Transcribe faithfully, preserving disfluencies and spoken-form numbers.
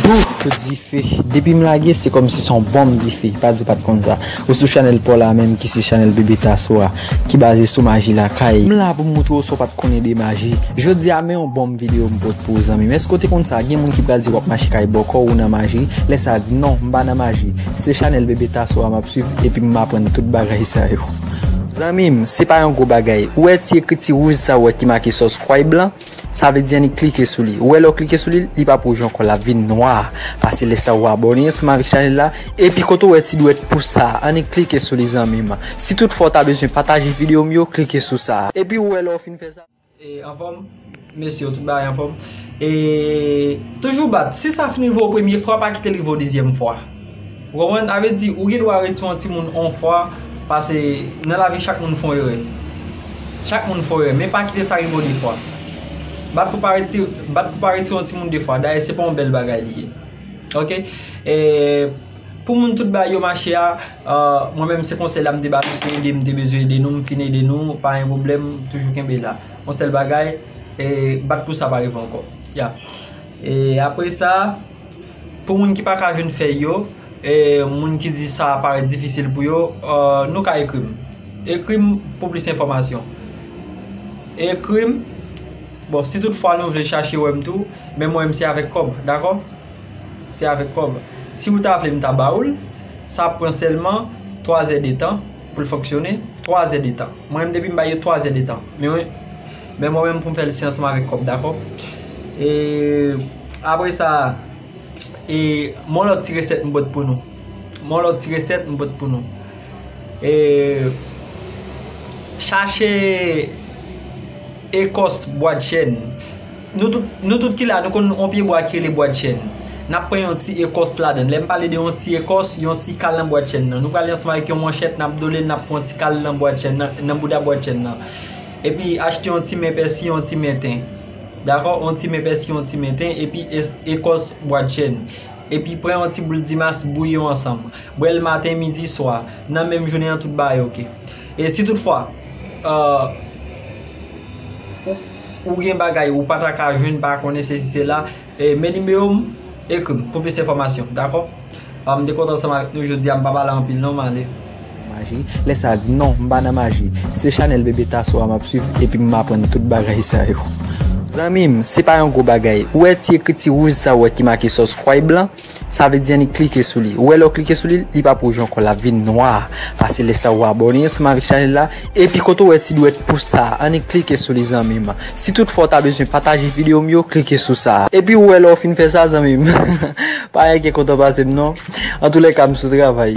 Ouf, dife. Depi m lage, se kòmsi se yon bonm dife. Pa di w pa t konn sa. Ou sou chanèl pa w la menm, ki se chanèl Bebe Tasso a, ki baze sou maji lakay. M la pou m moutre w sa w pa t konnen de maji. Jodi a, men yon bonm videyo m pote pou ou, zanmi m. Èske w te konn sa? Gen moun ki pral di w ap mache kay bòkò, ou nan maji. Lè sa a, di non, m pa nan maji. Se chanèl Bebe Tasso a m ap swiv, epi m aprann tout bagay sa yo. Zanmi m, se pa yon gwo bagay. Ou wè ti ekriti wouj sa w wè ki make subscribe lan? Sa vle di annik klike sou li. Ou wè lè w klike sou li, li p ap wouj ankò, l ap vin nwa. Pase lè sa w abòne ansanm avèk chanèl la. Epi kote w wè ti dwèt pous sa, annik klike sou li, zanmi m. Si toutfwa w ta bezwen pataje videyo m yo, klike sou sa. Epi ou wè lè w fin fè sa. E, anfòm, mesye, tout bagay anfòm. E, toujou bat. Si sa fin rive w premye fwa, pa kite l rive w dezyèm fwa. Ou konprann? Sa vle di, ou gen dwa retire yon timoun yon fwa, pase nan lavi chak moun fè yon erè. Chak moun fè yon erè, men pa kite sa rive w de fwa. Bat pou pa retire, bat pou pa retire yon timoun de fwa. Dayè, se pa yon bèl bagay li ye. Ok? E, pou moun tout bagay yo mache a, euh, mwen menm se konsèy la m te ba nou, se ede m te bezwen ede nou, m fin ede nou, pa gen pwoblèm, toujou kenbe la. Yon sèl bagay, e, bat pou sa pa rive ankò. Ya. E apre sa, pou moun ki pa ka jwenn fèy yo, e moun ki di sa parèt difisil pou yo, euh, nou ka ekri m. Ekri m pou plis enfòmasyon. Ekri m. Bon, si toutfwa nou vle chache wè m tou, men mwen menm se avèk kòb, dakò? Se avèk kòb. Si ou ta vle m ta ba ou l, sa ap pran sèlman twa zè de tan pou l fonksyone. Twa zè de tan. Mwen menm depi m ba yo twa zè de tan. Men, men mwen menm pou m fè l se ansanm avèk kòb, dakò? E apre sa, e, m yon lòt ti resèt m pote pou nou. M yon lòt ti resèt m pote pou nou. E, chache ekòs bwadchèn. Nou tout, nou tout ki la, nou konn yon pyebwa ki rele bwadchèn. N ap pran yon ti ekòs ladan l. Lè m pale de yon ti ekòs, yon ti kal nan bwadchèn nan. Nou prale ansanm avèk yon manchèt, n ap dole l, n ap pran yon ti kal nan bwadchèn nan, nan bouda bwadchèn nan. Epi achte yon ti men pèsi, yon ti men ten. Dakò? Yon ti men pèsi, yon ti men ten, epi es-, ekòs bwadchèn. Epi pran yon ti boul dimas, bouyi yo ansanm. Bwè l maten, midi, swa. Nan menm jounen an, tout bagay oke. E si toutfwa, euh, ou, ou gen bagay ou pa ta ka jwenn, pa konnen sesi sela, e men nimewo m, ekri m pou plis enfòmasyon, dakò? Ah, m te kontan ansanm avèk nou jodi a, m pa pale anpil non, m ale. Maji. Lè sa a di non, m pa nan maji. Se chanèl Bebe Tasso a m ap swiv, epi m aprann tout bagay sa yo. Zanmi m, se pa yon gwo bagay. Ou wè ti ekriti wouj sa w wè ki make subscribe lan? Sa vle di annik klike sou li. Ou wè lè w klike sou li, li p ap wouj ankò, l ap vin nwa. Pase lè sa w abòne ansanm avèk chanèl la. Epi kote w wè ti dwèt pous sa, annik klike sou li, zanmi m. Si toutfwa w ta bezwen pataje videyo m yo, klike sou sa. Epi ou wè lè w fin fè sa, zanmi m. Pa gen kontan pase m non. Antoulèka, m sou travay.